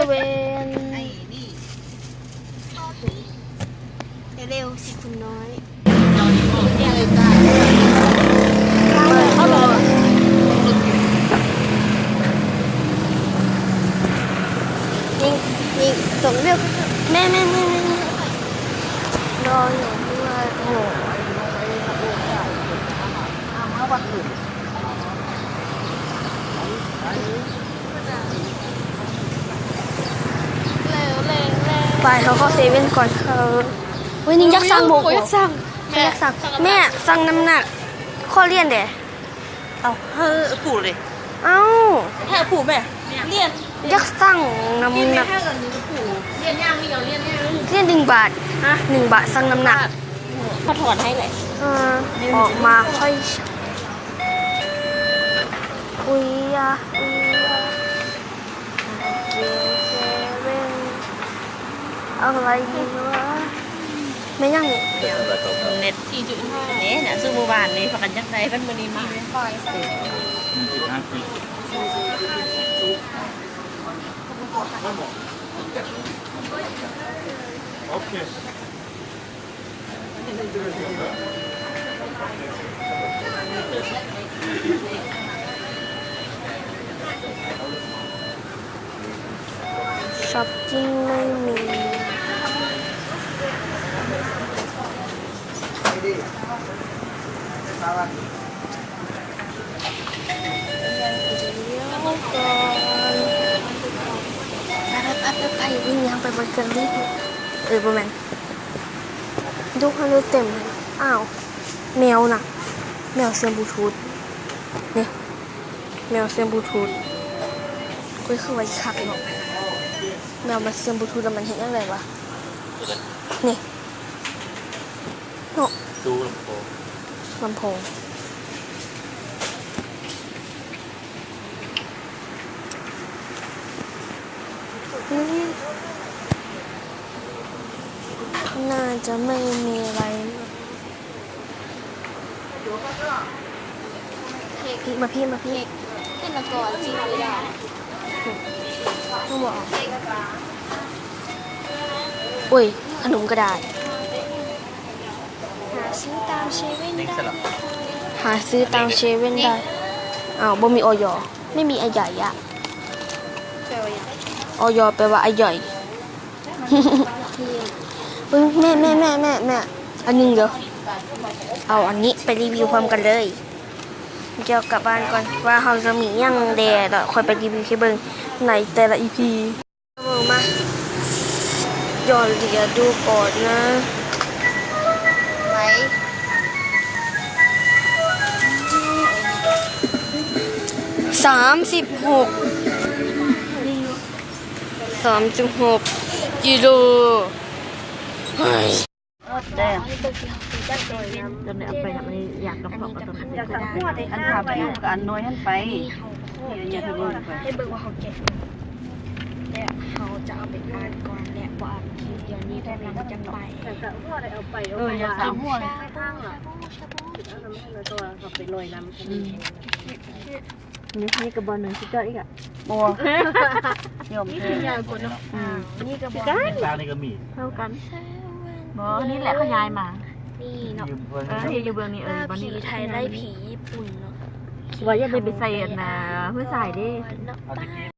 ເວັນ ໄອ້ນີ້ ເລັວໆ ຊິຄຸນນ້ອຍ. ຍິງ ຍິງ ສົ່ງເລັວ ແມ່ ແມ່ ແມ່ ແມ່ ລໍ ລໍ ໄປ ເຮົາເຂົ້າເຊເວັນກ່ອນເຂົາ. ໂອ້ຍ ນີ້ຢາກສັ່ງໝູ ໂອ້ຍ ຢາກສັ່ງ ແມ່ ຢາກສັ່ງ ແມ່ ສັ່ງນ້ຳໜັກ ຂໍລຽນແດ່. ເອົາ ໃຫ້ປູເລີຍ. ເອົ້າ ໃຫ້ປູແມ່ ລຽນ ຢາກສັ່ງນ້ຳໜັກ ລຽນຫຍັງ ລຽນຫຍັງ ລຽນໜຶ່ງບາດ ຮະ ໜຶ່ງບາດ ສັ່ງນ້ຳໜັກ ເຂົາຖອນໃຫ້ແຫຼະ. ເອີ ອອກມາຄ່ອຍ ອຸຍຢາ ອຸຍຢາ ອາໄລວະ ແມ່ນຫຍັງນີ້? ເນັດສີ່ຈຸດຫ້າ ເດ້ນະ ຊຸມມື້ວານນີ້ພາກັນຢາກໄດ້ ບັດມື້ນີ້ມີ. ໂອເຄ. ຊັອບປິ້ງໄດ້ມີ ໄປ ໄປ ໄປ ໄປ ວິນຍ່າງໄປເບິ່ງເຄື່ອງຫຼິ້ນ. ເອີ ບໍ່ແມ່ນ ດຸກຫັ້ນເລີຍເຕັມ. ອ້າວ ແມວນະ ແມວເຊື່ອມບລູທູດ ນີ້ ແມວເຊື່ອມບລູທູດ. ໂອ້ຍ ຄືວ່າຄັກເນາະ ແມວມັນເຊື່ອມບລູທູດແລ້ວມັນເຮັດຫຍັງໄດ້ວະ? ນີ້ເນາະ ຕູ້ລຳໂພງ ລຳໂພງ. ອືມ ໜ້າຈະໄມ່ມີໄວມາກ. ມາພີ້ ມາພີ້ ເຫັນລະກໍຊິໄດ້ ບໍ່ ໂອ້ຍ ຂະໜົມກະດາດ. ຫາຊື້ຕາມເຊເວັນໄດ້ ຫາຊື້ຕາມເຊເວັນໄດ້. ອ້າວ ບໍ່ມີ ອຢ ໄມ່ມີ ອາໃຫຍ່ ອະ ແປວ່າຫຍັງ? ອຢ ແປວ່າອາໃຫຍ່. ເບິ່ງ ແມ່ ແມ່ ແມ່ ແມ່ ແມ່ ອັນໜຶ່ງເດີ ເອົາອັນນີ້ໄປຣີວິວພ້ອມກັນເລີຍ. ດຽວກັບບ້ານກ່ອນວ່າເຮົາຈະມີຫຍັງແດ່ ແລ້ວຄ່ອຍໄປຣີວິວໃຫ້ເບິ່ງໃນແຕ່ລະອີພີ. ເບິ່ງມາ ຢອດເຫຼືອດູກ່ອນນະ ໄປ ສາມສິບຫົກ ສາມສິບຫົກກິໂລ. ແດງ ຕົວນີ້ເອົາໄປ ຢາກ ຢາກກະເພາະ ອັນທາບຢູ່ກັບອັນນ້ອຍຫັ້ນໄປ ໃຫ້ເບິ່ງວ່າເຮົາແກະ ແລະເຮົາຈະເອົາໄປອ່ານກ່ອນ ແລະ ບໍ່ອ່ານ ດຽວນີ້ ຕອນນີ້ຈະໄປ ເອີ ຢ່າສາວຫົວ ຊາບູ ຊາບູ ຊາບູ ເອົາໄປລອຍນຳ ອືມ. ນີ້ ນີ້ກະບ່ອນໜຶ່ງ ຊິຈອດອີກອະ ບໍ່ ຍອມແພ້ ນີ້ກະບ່ອນໜຶ່ງ ນີ້ກະບ່ອນໜຶ່ງ ຕານີ້ກະມີ ເທົ່າກັນ ບໍ່ ນີ້ແຫຼະເຂົາຍ້າຍມາ ນີ້ເນາະ ເອີ ຢູ່ເບື້ອງນີ້ ເອີ ບ່ອນນີ້ ຜີໄທໄລ່ຜີຍີ່ປຸ່ນເນາະ ວ່າຢ່າໄດ້ໄປໃສ່ອັນນ່າ ຫ້ວຍຊາຍເດ້ ເນາະ.